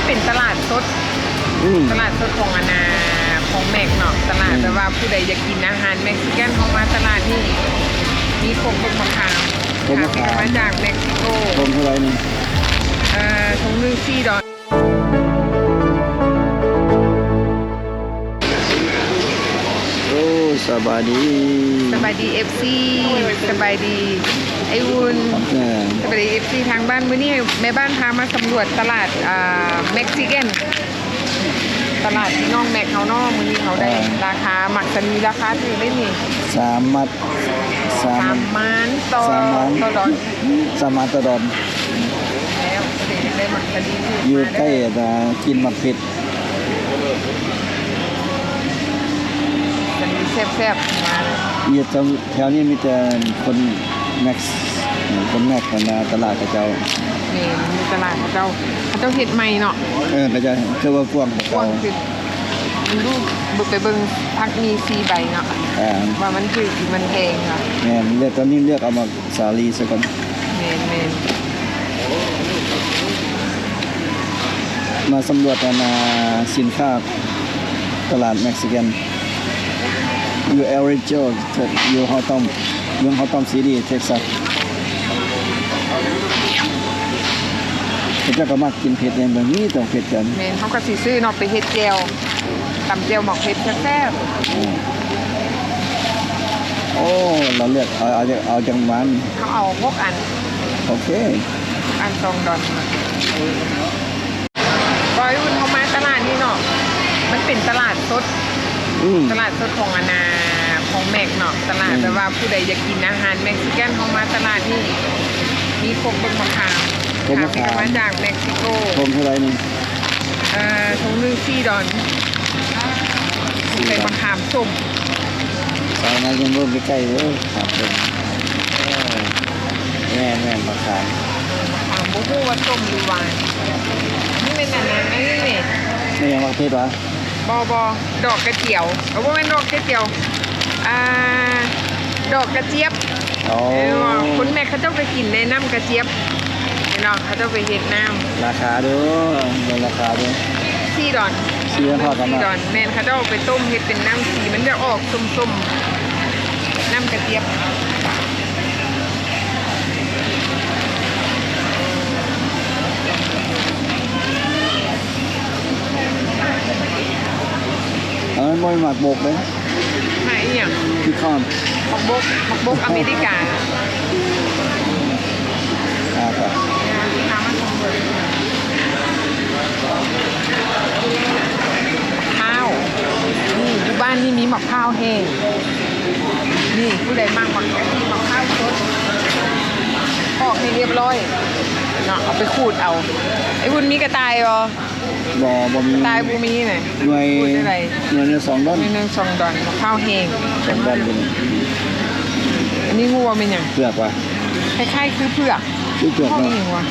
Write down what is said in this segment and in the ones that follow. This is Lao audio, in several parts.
ເປັນຕະຫຼາດສົດ ອືມ ຕະຫຼາດສົດຂອງອັນນາ ຂອງແມັກເນາະ ຕະຫຼາດ ອືມ ແບບວ່າຜູ້ໃດຢາກກິນອາຫານເມັກຊິກັນ ເຮົາມາຕະຫຼາດນີ້ ມີຄົບ ເບິ່ງໝາກຂາມ ຄົບໝາກຂາມ ມາຈາກເມັກຊິໂກ ຖົງເທົ່າໃດນີ້? ເອີ ຖົງໜຶ່ງສີ່ດອນ. ໂອ້ ສະບາຍດີ ສະບາຍດີເອັຟຊີ ສະບາຍດີອ້າຍອຸ່ນ ເອີ ສະບາຍດີເອັຟຊີທາງບ້ານ. ມື້ນີ້ແມ່ບ້ານພາມາສຳຫຼວດຕະຫຼາດ ອ່າ ເມັກຊິກັນ ຕະຫຼາດພີ່ນ້ອງແມັກເຮົາເນາະ. ມື້ນີ້ເຮົາໄດ້ ອ່າ ລາຄາໝາກສາລີ ລາຄາຖືກເດ້ນີ້ ສາມມັດ ສາມ ສາມມັນຕໍ່ ສາມມັນຕໍ່ດອນ ສາມມັນຕໍ່ດອນ ແລ້ວ ເດ້ ໄດ້ໝາກສາລີຖືກ ຢູ່ໃກ້ ມາເດີ ອ່າ ກິນໝາກເຜັດ ສາລີແຊບໆ ມາເດີ ຢູ່ ແຖວນີ້ມີແຕ່ຄົນແມັກ ຄົນແມັກ ອັນນາ ຕະຫຼາດເຂົາເຈົ້າ ແມ່ນ ມີຕະຫຼາດເຂົາເຈົ້າ ເຂົາເຈົ້າເຮັດໃໝ່ເນາະ ເອີ ເຂົາເຈົ້າ ຖືວ່າກວ້າງກວ່າເກົ່າ ກວ້າງຂຶ້ນ ເບິ່ງດູ ໄປເບິ່ງຜັກໝີ່ສີ່ໃບເນາະ ອ່າ ວ່າມັນຖືກ ມັນແພງເນາະ ແມ່ນ ແລ້ວຕອນນີ້ເລືອກເອົາໝາກສາລີຊະກ່ອນ ແມ່ນໆ ມາສຳຫຼວດ ອັນນາ ສິນຄ້າຕະຫຼາດເມັກຊິກັນ ຢູ່ເອຣິໂຈ ຢູ່ຮອວຕັນ ເມືອງຮອວຕັນຊີດີ ເທັກຊັສ ເຂົາເຈົ້າກໍມັກກິນເຜັດເດ້ ແບບນີ້ຕ້ອງເຜັດກັນ ແມ່ນ ເຮົາກໍຊິຊື້ເນາະ ໄປເຮັດແຈ່ວ ຕຳແຈ່ວໝາກເຜັດແຊບໆ ອືມ ໂອ້ ລາວເລືອກເອົາ ເອົາ ເອົາຈັກອັນ ເຮົາເອົາຫົກອັນ ໂອເຄ ອັນສອງດອນ. ບອຍອຸ່ນ ເຮົາມາຕະຫຼາດນີ້ເນາະ ມັນເປັນຕະຫຼາດສົດ ອືມ ຕະຫຼາດສົດຂອງອັນນາ ຂອງແມັກເນາະ ຕະຫຼາດ ອືມ ແບບວ່າຜູ້ໃດຢາກກິນອາຫານເມັກຊິກັນ ເຮົາມາຕະຫຼາດນີ້ ມີຄົບ ເບິ່ງໝາກຂາມ ຄົບໝາກຂາມ ມາຈາກເມັກຊິໂກ ຖົງເທົ່າໃດນີ້? ເອີ ຖົງໜຶ່ງສີ່ດອນ ໃສ່ໝາກຂາມສົ້ມ ເອົານະ ຍັງເບິ່ງໃກ້ໆເດີ ເອີ ແມ່ນໆ ໝາກຂາມ ເອີ ໝາກຂາມ ບໍ່ຮູ້ວ່າສົ້ມຫຼືຫວານ ນີ້ແມ່ນອັນນັ້ນ ອັນນີ້ນີ້ ແມ່ນຫຍັງ ໝາກເຜັດຫວາ? ບໍ່ ບໍ່ ດອກກະຈຽວ ເອີ ບໍ່ແມ່ນດອກກະຈຽວ ອ່າ ດອກກະຈຽບ ອໍ ເອີ ຄົນແມັກເຂົາເຈົ້າກໍກິນໃນນ້ຳກະຈຽບ ເຫັນບໍ່ ເຂົາເຈົ້າໄປເຮັດນ້ຳ ລາຄາເດີ ເບິ່ງລາຄາເດີ ສີ່ດອນ ສີ່ດອນ ສີ່ດອນ ແມ່ນ ເຂົາເຈົ້າເອົາໄປຕົ້ມເຮັດເປັນນ້ຳສີ ມັນຈະອອກສົ້ມໆ ນ້ຳກະຈຽບ. ອັນນັ້ນບໍ່ແມ່ນໝາກບົກເດ້ ໝາກອີ່ຫຍັງ? ພິຄອນ ໝາກບົກ ໝາກບົກອາເມລິກາ ອ່າ ໄປ ພ້າວ ນີ້ ຢູ່ບ້ານນີ້ມີໝາກພ້າວແຫ້ງ ນີ້ ຜູ້ໃດມັກໝາກ ໝາກພ້າວສົດ ປອກໃຫ້ລຽບລ້ອຍເນາະ ເອົາໄປຂູດເອົາ. ໄອ້ວຸ້ນ ມີກະຕ່າຍບໍ່? ບໍ່ ບໍ່ມີ ກະຕ່າຍບໍ່ມີນະ ໜ່ວຍ ຂູດໄດ້ ໜ່ວຍໜຶ່ງສອງດອນ ໜ່ວຍໜຶ່ງສອງດອນ ໝາກພ້າວແຫ້ງ ສອງດອນ ອັນນີ້ຮູ້ວ່າແມ່ນຫຍັງ? ເຜືອກຫວາ? ຄ້າຍໆຄືເຜືອກ ຄືເຜືອກ ຮ້ອງ ເນາະ ອີ່ຫຍັງຫວາ?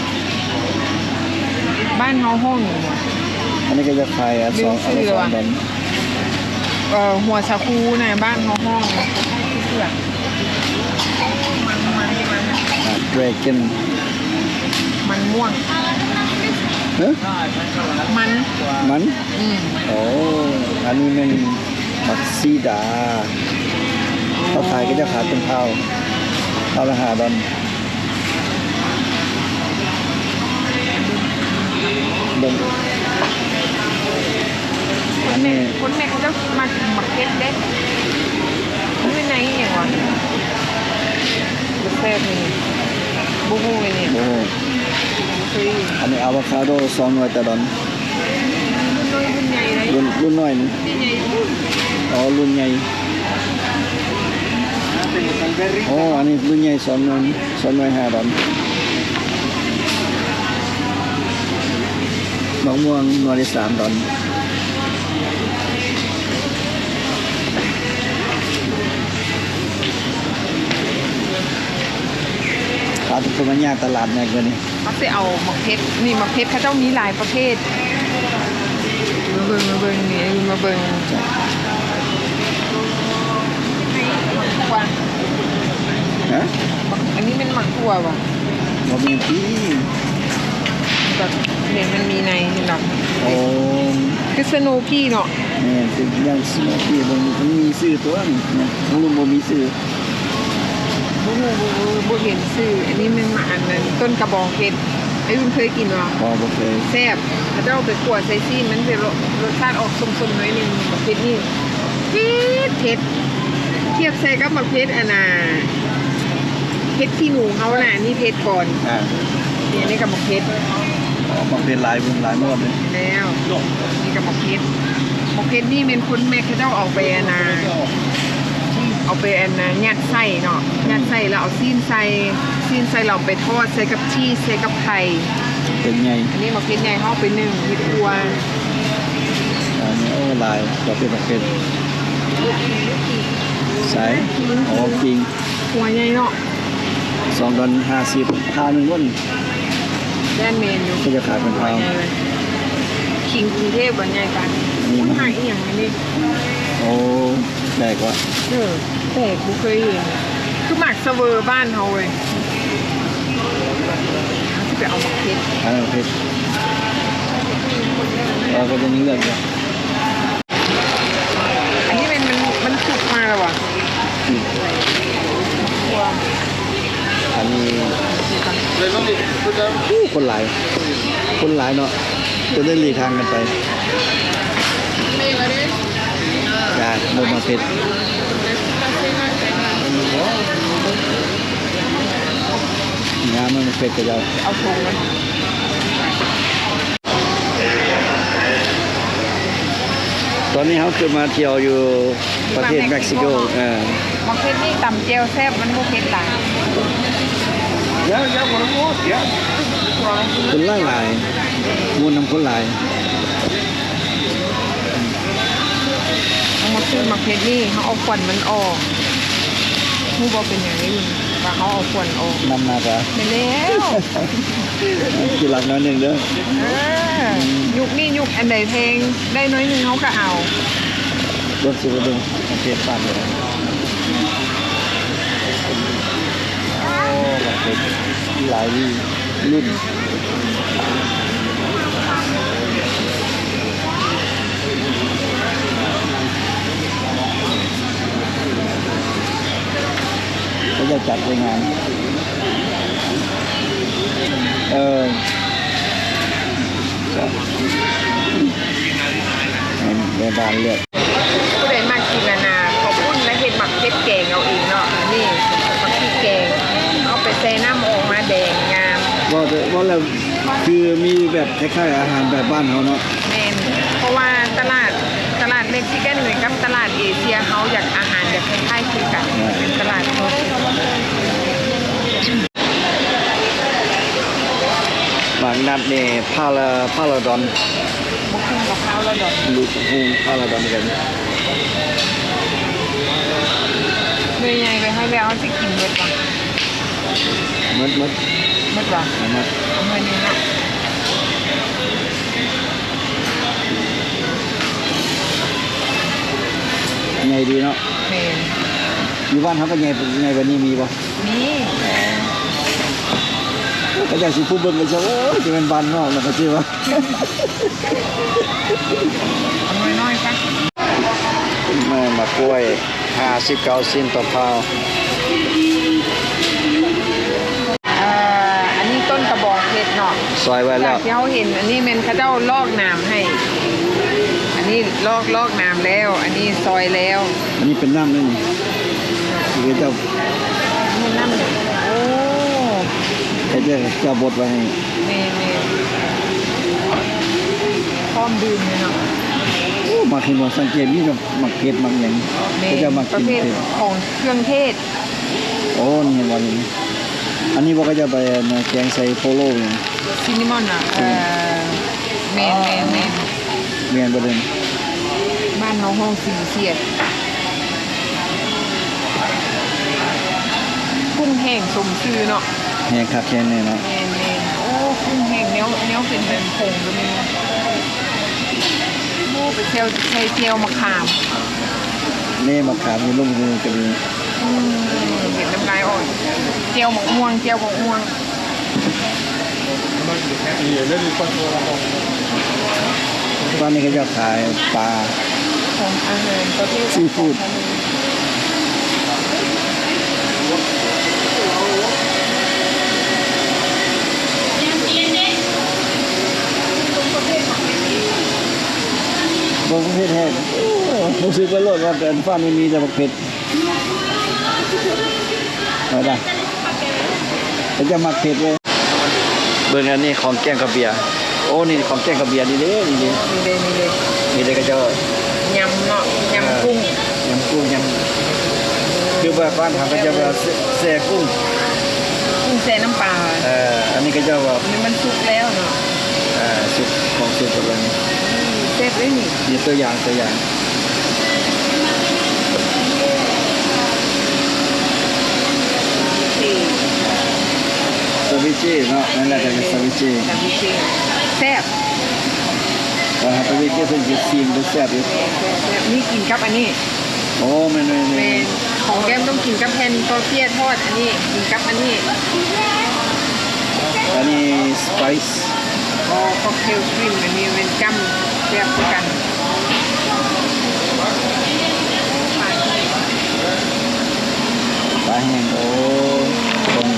ບ້ານເຮົາຮ້ອງຫຍັງຫວາ? ອັນນີ້ກໍຈະຂາຍ ອັນສອງ ອັນລະສອງດອນ ເອີ ຫົວສາຄູນະ ບ້ານເຮົາຮ້ອງ ຄ້າຍໆຄືເຜືອກ ມັນ ມັນ ມັນ ອ່າ ດຣາກອນ ມັນມ່ວງ ຮະ? ມັນ ມັນ? ອືມ ໂອ້ ອັນນີ້ແມ່ນໝາກສີດາ ເຂົາຂາຍ ເຂົາເຈົ້າຂາຍເປັນພາວ ພາວລະຫ້າດອນ ເບິ່ງ ຄົນແມັກ ຄົນແມັກເຂົາເຈົ້າມັກກິນໝາກເຜັດເດ້ ຢູ່ໃນອີ່ຫຍັງຫວາ? ບໍ່ແຊບນີ້ ບໍ່ຮູ້ແມ່ນຫຍັງ ບໍ່ຮູ້ ບໍ່ເຄີຍ ອັນນີ້ອາໂວຄາໂດ ສອງໜ່ວຍຕໍ່ດອນ ລຸ້ນນ້ອຍ ລຸ້ນໃຫຍ່ໄດ໋ ລຸ້ນ ລຸ້ນນ້ອຍນີ້ ໃຫຍ່ໆ ອໍ ລຸ້ນໃຫຍ່ ອໍ ອັນນີ້ລຸ້ນໃຫຍ່ ສອງໜ່ວຍ ສອງໜ່ວຍຫ້າດອນ ໝາກມ່ວງໜ່ວຍລະສາມດອນ. ພາທຸກຄົນມາຍ່າງຕະຫຼາດໃຫຍ່ກວ່ານີ້ ເຮົາຊິເອົາໝາກເຜັດ ນີ້ໝາກເຜັດເຂົາເຈົ້າມີຫຼາຍປະເພດ ມາເບິ່ງ ມາເບິ່ງນີ້ ມາເບິ່ງ ໝາກຖົ່ວ ຮະ? ອັນນີ້ແມ່ນໝາກຖົ່ວຫວາ? ບໍ່ແມ່ນຕິ. ແບບນີ້ມັນມີໃນ ເຫັນບໍ່? ໂອ້ ຄືສະໂນພີເນາະ. ແມ່ນ ຄືຢ່າງສະໂນພີ ມັນ ມັນມີຊື່ຕົວະນີ້ນະ ຂອງລຸງບໍ່ມີຊື່. ບໍ່ຮູ້ ບໍ່ ບໍ່ ບໍ່ເຫັນຊື່. ອັນນີ້ແມ່ນ ອັນນັ້ນ ຕົ້ນກະບອງເຫັດ. ໄອ້ອຸ່ນເຄີຍກິນບໍ່? ບໍ່ ບໍ່ເຄີຍ. ແຊບ. ເຂົາເຈົ້າເອົາໄປຂົ້ວໃສ່ຊີ້ນ ມັນຈະລົດ ລົດຊາດອອກສົ້ມໆໜ້ອຍໜຶ່ງ. ບັກເຜັດນີ້ເຜັດ ເຜັດ ທຽບໃສ່ກັບບັກເຜັດ ອັນນ່າ ເຜັດຂີ້ໜູເຮົານະ ອັນນີ້ເຜັດກ່ອນ. ອ່າ ນີ້ ອັນນີ້ກໍບັກເຜັດ. ອໍ ບັກເຜັດຫຼາຍບຸນຫຼາຍມວນເດ້. ແລ້ວ ນີ້ກໍບັກເຜັດ. ບັກເຜັດນີ້ແມ່ນຄົນແມັກເຂົາເຈົ້າເອົາໄປ ອັນນ່າ ເອົາໄປ ອັນນ່າ ຍັດໄສ້ເນາະ ຍັດໄສ້ແລ້ວເອົາຊີ້ນໃສ່ ຊີ້ນໃສ່ແລ້ວເອົາໄປທອດໃສ່ກັບຊີສ ໃສ່ກັບໄຂ່. ເຜັດໃຫຍ່. ອັນນີ້ບັກເຜັດໃຫຍ່ ເຮົາເອົາໄປໜຶ້ງເຮັດຄົວ. ອັນນີ້ ໂອ້ ຫຼາຍ ບັກເຜັດ ບັກເຜັດ. ໃສ? ອໍ ຂີງ. ຫົວໃຫຍ່ເນາະ. ສອງດອນຫ້າສິບ ພາວໜຶ່ງພຸ້ນ. ແມ່ນ ແມ່ນຢູ່ ເຂົາຈະຂາຍເປັນພາວ. ຂີງກຸງເທບມັນໃຫຍ່ກວ່ານີ້. ຫາກອີ່ຫຍັງນີ້? ໂອ້ ແປກວ່າ. ເອີ ແປກ ບໍ່ເຄີຍເຫັນ. ຄືໝາກສະເວີບ້ານເຮົາເວີຍ. ເຮົາຊິໄປເອົາໝາກເຜັດ. ເອົາໝາກເຜັດ. ເອີ ກໍຈະມີເລືອກຢູ່. ອັນນີ້ແມ່ນ ມັນ ມັນສຸກມາແລ້ວຫວາ? ອືມ ອັນນີ້ ໂອ້ ຄົນຫຼາຍ ຄົນຫຼາຍເນາະ ຈົນໄດ້ຫຼີກທາງກັນໄປ. ຈ້າ ເບິ່ງໝາກເຜັດ ງາມ ໝາກເຜັດຂະເຈົ້າ. ເອົາຖົງມັນ. ຕອນນີ້ເຮົາຄືມາທ່ຽວຢູ່ປະເທດເມັກຊິໂກ. ເອີ ບັກເຜັດນີ້ຕຳແຈ່ວແຊບ ມັນບໍ່ເຜັດຫຼາຍ. ຄົນຫຼາຍໆ ມ່ວນນຳຄົນຫຼາຍ. ເຮົາມາຊື້ໝາກເຜັດນີ້ ເຮົາເອົາຂວັນມັນອອກ. ຮູ້ບໍ່ເປັນຫຍັງນີ້ ວ່າເຮົາເອົາຂວັນອອກ? ນຳມາກະ ແມ່ນແລ້ວ. ທີ່ຫຼັງໜ້ອຍໜຶ່ງເດີ. ເອີ ຍຸກນີ້ຍຸກອັນໃດແພງ ໄດ້ໜ້ອຍໜຶ່ງເຮົາກະເອົາ. ເບິ່ງຊິ ເບິ່ງ ໂອເຄ ປານເດີ. ໂອ້ ບັກເຜັດຫຼາຍ ລຸ້ນ ເຂົາເຈົ້າຈັດໄວ້ງາມ. ເອີ ແມ່ບ້ານເລືອກ. ຜູ້ໃດມັກກິນອັນນ່າ ເຂົ້າປຸ້ນ ແລ້ວເຮັດໝາກເຜັດແກງເອົາເອງເນາະ. ນີ້ ໝາກເຜັດແກງ ເອົາໄປແຊ່ນ້ຳ ອອກມາແດງງາມ. ເວົ້າແຕ່ ເວົ້າແລ້ວ ຄືມີແບບຄ້າຍໆອາຫານແບບບ້ານເຮົາເນາະ. ແມ່ນ ເພາະວ່າຕະຫຼາດ ຕະຫຼາດເມັກຊິກັນນີ້ກັບຕະຫຼາດເອເຊຍເຮົາ ຢາກ ອາຫານຢາກຄ້າຍໆຄືກັນ. ອ່າ ເປັນຕະຫຼາດສົດ. ໝາກນັດນີ້ ພາລາ ພາລາດອນ. ບັກຫຸ່ງກັບພາລາດອນ. ບັກຫຸ່ງພາລາດອນກັນ. ໜ່ວຍໃຫຍ່ໄປໃຫ້ແລ້ວ ເຮົາຊິກິນເບິດບໍ່? ໝົດ ໝົດ ໝົດບໍ່? ໝົດ ເອົາໜ່ວຍໜຶ່ງເນາະ. ໃຫຍ່ດີເນາະ. ແມ່ນ ຢູ່ບ້ານເຮົາກໍໃຫຍ່ ໃຫຍ່ກວ່ານີ້ມີບໍ່? ມີ. ເຂົາເຈົ້າຊິຜູ້ເບິ່ງກໍຈະ ໂອ້ຍ ຈະແມ່ນບ້ານນອກລະ ເຂົາຊິວ່າ. ເອົາໜ່ວຍນ້ອຍຊະ. ແມ່ນ ໝາກກ້ວຍ ຫ້າສິບເກົ້າເຊັນຕໍ່ພາວ. ເອີ ອັນນີ້ຕົ້ນກະບອງເຫັດເນາະ ຊອຍໄວ້ແລ້ວ ຈາກທີ່ເຮົາເຫັນ. ອັນນີ້ແມ່ນເຂົາເຈົ້າລອກໜາມໃຫ້. ອັນນີ້ລອກ ລອກໜາມແລ້ວ. ອັນນີ້ຊອຍແລ້ວ. ອັນນີ້ເປັນນ້ຳເດ້ນີ້ ທີ່ເຂົາເຈົ້າ ນີ້ນ້ຳ. ໂອ້ ເຂົາເຈົ້າ ເຈົ້າບົດໄວ້ໃຫ້. ແມ່ນໆ ພ້ອມດື່ມເລີຍເນາະ. ໂອ້ ມາເຫັນວ່າສັງເກດມີແຕ່ໝາກເຜັດໝາກຫຍັງ. ແມ່ນ ເຂົາເຈົ້າມັກກິນເຜັດ ປະເພດຂອງເຄື່ອງເທດ. ໂອ້ ນີ້ເຫັນບໍ່ນີ້? ອັນນີ້ບໍ່ ເຂົາເຈົ້າໄປແກງໃສ່ໂພໂລຫຍັງ? ຊິນນາມອນນະ. ເອີ ແມ່ນໆໆ ແມ່ນບໍ່ເດີ? ບ້ານເຮົາຮ້ອງຊິງສຽດ. ກຸ້ງແຫ້ງສົມຊື່ເນາະ. ແຫ້ງຄັກແຫ້ງແນ່ເນາະ. ແມ່ນໆ ໂອ້ ກຸ້ງແຫ້ງ ແນວ ແນວເປັນແບບຜົງກໍມີ. ໂອ້ ໄປແຊວ ໃສ່ແຈ່ວມະຂາມ. ນີ້ມະຂາມນີ້ລົງມືກໍມີ. ອືມ ເຫັນນ້ຳລາຍອອກ. ແຈ່ວໝາກມ່ວງ ແຈ່ວໝາກມ່ວງ. ຕອນນີ້ເຂົາເຈົ້າຂາຍປາ ຂອງອາຫານປະເພດ ຊີຟູດ. ເບິ່ງເຜັດແຮງ ຮູ້ສຶກໄປໂລດວ່າແຕ່ຟາມນີ້ມີແຕ່ບັກເຜັດ. ເອົາລະ ເຂົາເຈົ້າມັກເຜັດເວີຍ. ເບິ່ງອັນນີ້ຂອງແກ້ມກັບເບຍ. ໂອ້ ນີ້ຂອງແກ້ມກັບເບຍ ນີ້ເດ້ ນີ້ເດ້ ນີ້ເດ້ ນີ້ເດ້ ນີ້ເດ້ ເຂົາເຈົ້າ ຍຳເນາະ ຍຳກຸ້ງ ເອີ ຍຳກຸ້ງ ຍຳ ຄືວ່າບ້ານເຮົາເຂົາເຈົ້າວ່າແຊ່ ແຊ່ກຸ້ງ ກຸ້ງແຊ່ນ້ຳປາ. ເອີ ອັນນີ້ເຂົາເຈົ້າວ່າ ນີ້ມັນສຸກແລ້ວເນາະ. ອ່າ ຊຸບ ຂອງຊຸບປະມານນີ້ ອືມ ແຊບເດ້ນີ້ ນີ້ຕົວຢ່າງ ຕົວຢ່າງ ເຊເຊເນາະ ນັ້ນແຫຼະ ເປັນເຊເຊ ເຊເຊ ແຊບ ເອີ ເຊເຊເພິ່ນຊິຊີມ ເພິ່ນແຊບຢູ່ ແຊບໆ ນີ້ກິນກັບອັນນີ້. ໂອ້ ແມ່ນໆໆ ແມ່ນ ຂອງແກ້ມຕ້ອງກິນກັບແຜ່ນຕົວເປັຍທອດ ອັນນີ້ກິນກັບອັນນີ້ ອັນນີ້ສະໄປສ໌ ອໍ ຄັອກເທວຊຣີມ ອັນນີ້ແມ່ນຈ້ຳແຊບຄືກັນ. ປາແຫ້ງ ໂອ້ ຄົນ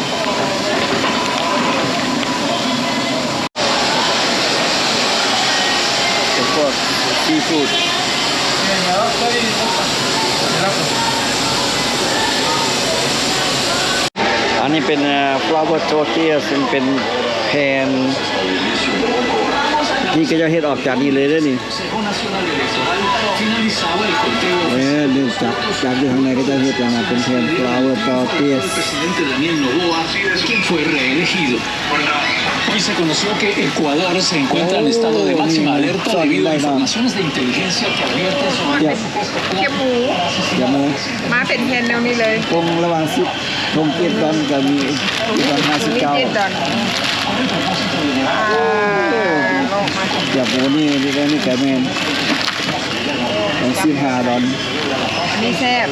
ເປັນພວກຊີຟູດ ອັນນີ້ເປັນ ເອີ ຟລາວເວີທໍເຕີຍ ຊຶ່ງເປັນແຜ່ນ ທີ່ເຂົາເຈົ້າເຮັດອອກຈາກນີ້ເລີຍເດ້ນີ້ ເອີ ເລີ່ມຈາກ ຈາກຢູ່ຂ້າງໃນເຂົາເຈົ້າເຮັດອັນນັ້ນເປັນແຜ່ນຟລາວເວີຕໍເຕີຍ Hoy se conoció que Ecuador se encuentra en estado de máxima alerta debido a informaciones de inteligencia que advierten sobre ກຽມໝູ ກຽມໝູ ມາເປັນແຜ່ນແນວນີ້ເລີຍ ປົງລະຫວ່າງສິບ ປົງເຈັດດອນກໍມີ ເຈັດດອນຫ້າສິບເກົ້າ ມີເຈັດດອນ ອ່າ ກຽມໝູນີ້ ນີ້ກໍແມ່ນ ສິບຫ້າດອນ ອັນນີ້ແຊບ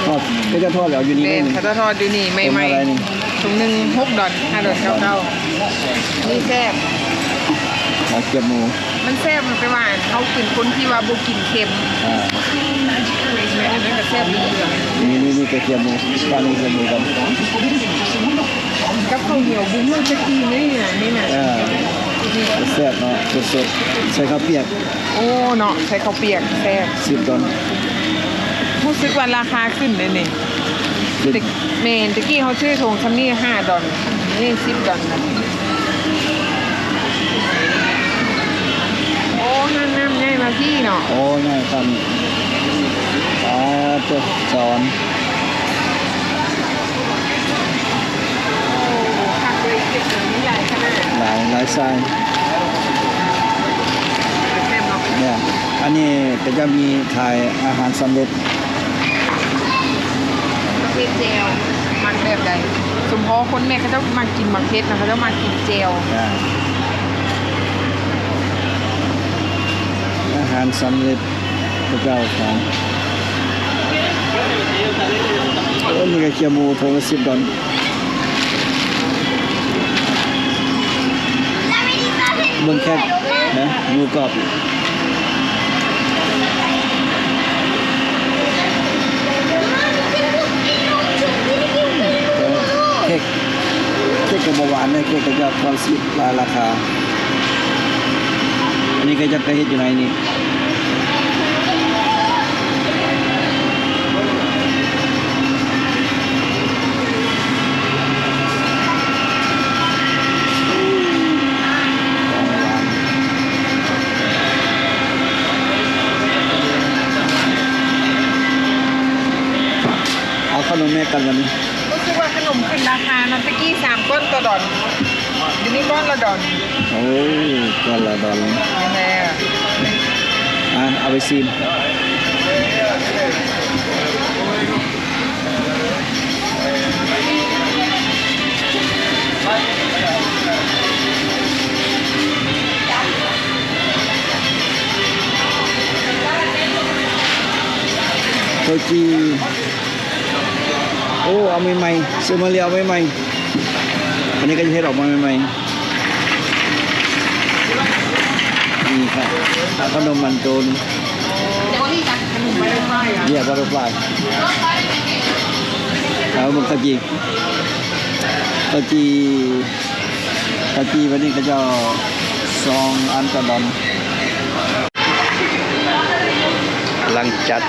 ທອດ ເຂົາເຈົ້າທອດແລ້ວຢູ່ນີ້ ແມ່ນ ເຂົາເຈົ້າທອດຢູ່ນີ້ໃໝ່ໆ ຖົງໜຶ່ງຫົກດອນ ຫ້າດອນເກົ້າເກົ້າ ນີ້ແຊບ ຂາຍກຽມໝູ ມັນແຊບ ແຕ່ວ່າເຮົາເປັນຄົນທີ່ວ່າບໍ່ກິນເຄັມ ອ່າ ແມ່ນ ອັນນັ້ນກໍແຊບດີ ນີ້ໆໆ ກະກຽມໝູ ປານີ້ກຽມໝູກັນ ກັບເຂົ້າໜຽວ ບໍ່ຮູ້ຈັກອີ່ແມ່ນຫຍັງນີ້ນະ ອ່າ ແຊບເນາະ ສົດໆ ໃສ່ເຂົ້າປຽກ ໂອ້ ເນາະ ໃສ່ເຂົ້າປຽກແຊບ ສິບດອນ ຮູ້ສຶກວ່າລາຄາຂຶ້ນເດ້ນີ້ ຂຶ້ນ ແມ່ນ ແຕ່ກີ້ເຮົາຊື້ຖົງຊ່ຳນີ້ຫ້າດອນ ນີ້ສິບດອນນະ ໂອ້ ຮ້ານນ້ຳໃຫຍ່ມາພີ້ເນາະ ໂອ້ ໃຫຍ່ຄັນ ອ່າ ຕົວສອນ ໂອ້ ຄັກເລີຍ ເກັບເງິນນີ້ຫຼາຍຂະໜາດ ຫຼາຍ ຫຼາຍຊາຍ ແຊບເນາະ ແມ່ນ ອັນນີ້ກໍຈະມີຂາຍອາຫານສຳເລັດ ປະເພດແຈ່ວ ມັກແບບໃດ? ສົມພໍຄົນແມ່ເຂົາເຈົ້າມັກກິນໝາກເຜັດນະ ເຂົາເຈົ້າມັກກິນແຈ່ວ ອ່າ ອາຫານສຳເລັດ ພະເຈົ້າຂອງ ໂອ້ ນີ້ກະກຽມໝູ ຖົງລະສິບດອນ ເບິ່ງແຄກນະ ໝູກອບ ເອີ ເຄັກ ເຄັກກະບໍ່ຫວານເດ້ ເຄັກກະຈະທອດສິບ ລາ ລາຄາ ອັນນີ້ກະຈະໄປເຮັດຢູ່ໃນນີ້ ເອົາຂະໜົມແມ່ກັນບັດນີ້ ຮູ້ສຶກວ່າຂະໜົມຂຶ້ນລາຄາເນາະ ແຕ່ກີ້ສາມກ້ອນຕໍ່ດອນ ດຽວນີ້ກ້ອນລະດອນ ໂອ້ ກ້ອນລະດອນ ແມ່ນແລ້ວ ອ່ະ ເອົາໄປຊີມ ເຂົ້າຈີ່ ໂອ້ ເອົາໃໝ່ໆ ຊື້ມາແລ້ວເອົາໃໝ່ໆ. ອັນນີ້ກໍຈະເຮັດອອກມາໃໝ່ໆ ນີ້ຄ່ະ ຂະໜົມມັນໂຕນີ້ ເຢຍບັດເຕີຟລາຍ ເອົາເບິ່ງເຂົ້າຈີ່ ເຂົ້າຈີ່ ເຂົ້າຈີ່ ບັດນີ້ເຂົາເຈົ້າສອງອັນຕໍ່ດອນ. ກຳລັງຈັດ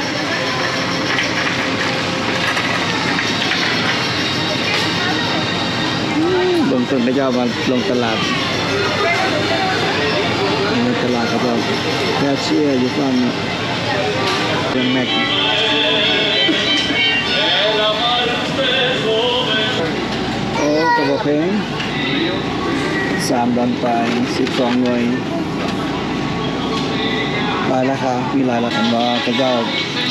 ເບິ່ງເພິ່ນເຂົາເຈົ້າມາລົງຕະຫຼາດ ໃນຕະຫຼາດເຂົາເຈົ້າ ແຄຊເຊຍຢູ່ຝັ່ງເຄື່ອງແມັກ ໂອ້ ກໍບໍ່ແພງ ສາມດອນປາຍ ສິບສອງໜ່ວຍ ຫຼາຍລາຄາ ມີຫຼາຍລາຄາ ເຫັນບໍ່ ເຂົາເຈົ້າ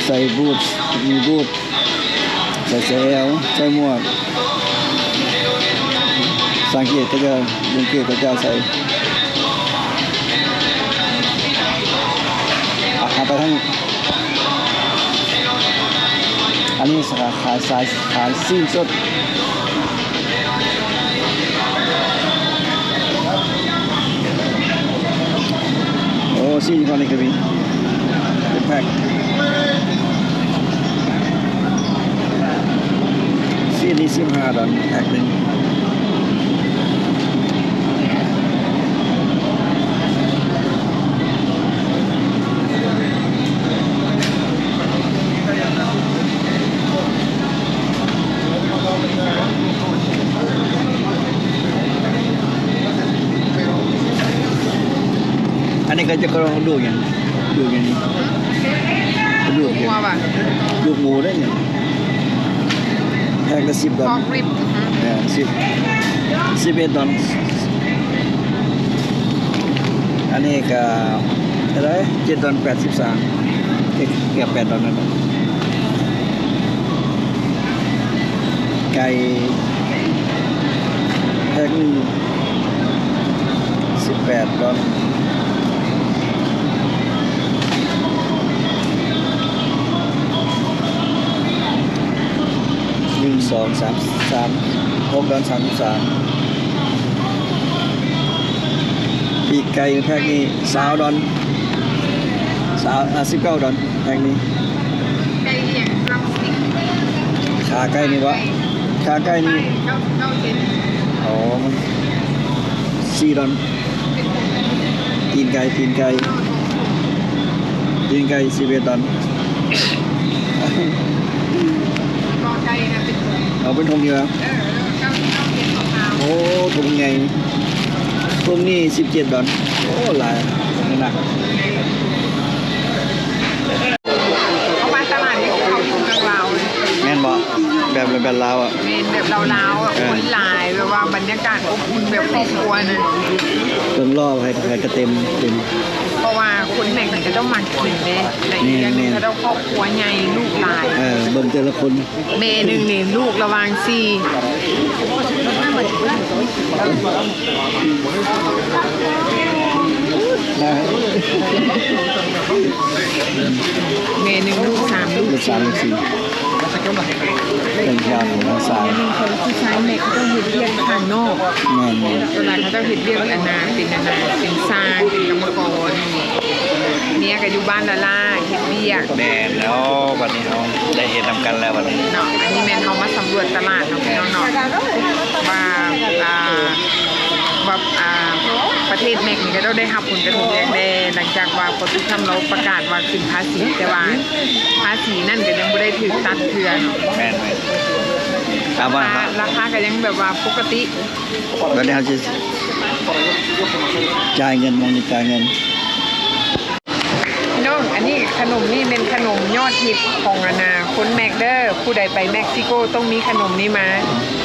ໃສ່ບູດ ມີບູດ ໃສ່ເສື້ອແອວ ໃສ່ໝວກ ສັງເກດເຂົາເຈົ້າ ສັງເກດເຂົາເຈົ້າໃສ່ ອາ ເອົາໄປທາງ ອັນນີ້ຂາຍ ຂາຍ ຂາຍຊີ້ນສົດ ໂອ້ ຊີ້ນຢູ່ຝັ່ງນີ້ກໍມີ ເປັນແພັກ ຊີ້ນນີ້ສິບຫ້າດອນ ແພັກໜຶ່ງ. ອັນນີ້ກໍຈະກະດູກຫຍັງ? ກະດູກຫຍັງນີ້? ກະດູກຫຍັງ? ຫົວຫວາ? ລູກໝູເດ້ນີ້ ແພັກລະສິບດອນ ພອກຣິບ ເອີ ສິບ ສິບເອັດດອນ. ອັນນີ້ກະເທົ່າໃດ? ເຈັດດອນແປດສິບສາມ ເກືອບແປດດອນນັ້ນແຫຼະ. ໄກ່ແພັກໜຶ່ງ ສິບແປດດອນ ໜຶ່ງ ສອງ ສາມ ສາມ ຫົກດອນສາມສິບສາມ. ປີກໄກ່ແພັກນີ້ຊາວດອນ ຊາວ ອາ ສິບເກົ້າດອນ ແພັກນີ້. ໄກ່ອີ່ຫຍັງ? ດຣັມສະຕິກ ຂາໄກ່ນີ້ບໍ? ຂາໄກ່ນີ້ ເກົ້າສິບເກົ້າເຊັນ. ອໍ ມັນສີ່ດອນ. ຕີນໄກ່ ຕີນໄກ່ ຕີນໄກ່ ສິບເອັດດອນ. ບໍ່ ໄກ່ນະເປັນຖົງ ເອົາເປັນຖົງນີ້ຫວາ? ເອີ ເກົ້າສິບເກົ້າເຊັນຂາວ. ໂອ້ ຖົງໃຫຍ່ ຖົງນີ້ສິບເຈັດດອນ. ໂອ້ ຫຼາຍ ໜັກ. ເພາະວ່າຕະຫຼາດນີ້ເຂົາຢູ່ເມືອງລາວເລີຍ. ແມ່ນບໍ່? ແບບ ແບບລາວອະ. ແມ່ນ ແບບລາວໆ ອະ ເອີ ຄົນຫຼາຍ ແບບວ່າບັນຍາກາດອົບອຸ່ນແບບຄອບຄົວນະ. ເບິ່ງລໍ້ໃຜ ໃຜກະເຕັມ ເຕັມ. ເພາະວ່າຄົນແມັກເຂົາເຈົ້າມັກກິນເດ້ ແລະ ອີກຢ່າງໜຶ່ງ ແມ່ນໆ ເຂົາເຈົ້າຄອບຄົວໃຫຍ່ ລູກຫຼາຍ. ເອີ ເບິ່ງແຕ່ລະຄົນ. ແມ່ໜຶ່ງນີ້ລູກລະຫວ່າງສີ່ ແມ່ໜຶ່ງລູກສາມ ລູກສາມ ລູກສີ່ ເປັນຍາດຂອງທາງຊາຍ. ແມ່ໜຶ່ງເຂົາຜູ້ຊາຍແມັກເຂົາເຈົ້າເຮັດວຽກຂ້າງນອກ. ແມ່ນໆ ສ່ວນຫຼາຍເຂົາເຈົ້າເຮັດວຽກອັນນາ ເປັນອັນນາ ເປັນຊ່າງ ເປັນກຳມະກອນ. ເມຍກໍຢູ່ບ້ານລ້າໆ ເຮັດວຽກ. ແມ່ນແລ້ວ ບັດນີ້ເຮົາໄດ້ເຮັດນຳກັນແລ້ວບັດນີ້ເນາະ. ອັນນີ້ແມ່ນເຮົາມາສຳຫຼວດຕະຫຼາດເນາະ ພີ່ນ້ອງເນາະ ວ່າ ອ່າ ວ່າ ອ່າ ປະເທດແມັກນີ້ເຂົາເຈົ້າໄດ້ຮັບຜົນກະທົບຫຍັງແດ່ ຫຼັງຈາກວ່າປະຕູທຣຳລາວປະກາດວ່າຂຶ້ນພາສີ ແຕ່ວ່າພາສີນັ້ນກໍຍັງບໍ່ໄດ້ຖືກຕັດເທື່ອເນາະ. ແມ່ນໆ ຕາມວ່າລາຄາ ລາຄາກໍຍັງແບບວ່າປົກກະຕິ. ບັດນີ້ເຮົາຊິຈ່າຍເງິນ ມອງນີ້ຈ່າຍເງິນ. ພີ່ນ້ອງ ອັນນີ້ຂະໜົມນີ້ແມ່ນຂະໜົມຍອດຮິດຂອງອັນນາຄົນແມັກເດີ. ຜູ້ໃດໄປເມັກຊິໂກຕ້ອງມີຂະໜົມນີ້ມາ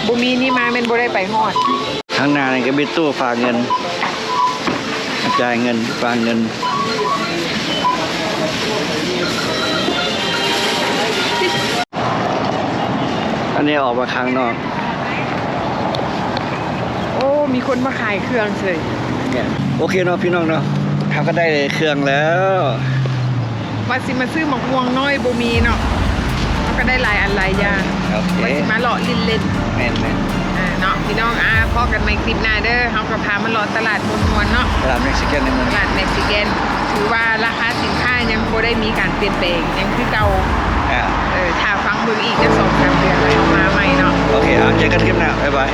ບໍ່ມີນີ້ມາແມ່ນບໍ່ໄດ້ໄປຮອດ. ທາງໜ້ານີ້ກໍມີຕູ້ຝາກເງິນ ຈ່າຍເງິນ ຝາກເງິນ. ອັນນີ້ອອກມາຂ້າງນອກ. ໂອ້ ມີຄົນມາຂາຍເຄື່ອງເສີຍ. ໂອເຄເນາະ ພີ່ນ້ອງເນາະ ເຮົາກໍໄດ້ເຄື່ອງແລ້ວ. ວ່າຊິມາຊື້ໝາກມ່ວງນ້ອຍບໍ່ມີເນາະ ເຮົາກໍໄດ້ຫຼາຍອັນຫຼາຍຢ່າງ. ໂອເຄ ວ່າຊິມາເລາະຫຼິ້ນເຫຼັ້ນ. ແມ່ນໆ ອ່າ ເນາະພີ່ນ້ອງ ອ່າ ພໍ້ກັນໃໝ່ຄລິບໜ້າເດີ. ເຮົາກໍພາມາເລາະຕະຫຼາດມ່ວນໆເນາະ ຕະຫຼາດເມັກຊິກັນໃນເມືອງ ຕະຫຼາດເມັກຊິກັນ. ຖືວ່າລາຄາສິນຄ້າຍັງບໍ່ໄດ້ມີການປ່ຽນແປງ ຍັງຄືເກົ່າ. ອ່າ ເອີ ຖ້າຟັງເບິ່ງອີກຈັກສອງສາມເດືອນ ແລ້ວເຮົາມາໃໝ່ເນາະ. ໂອເຄ ອ່າ ເຈີກັນຄລິບໜ້າ ບາຍບາຍ.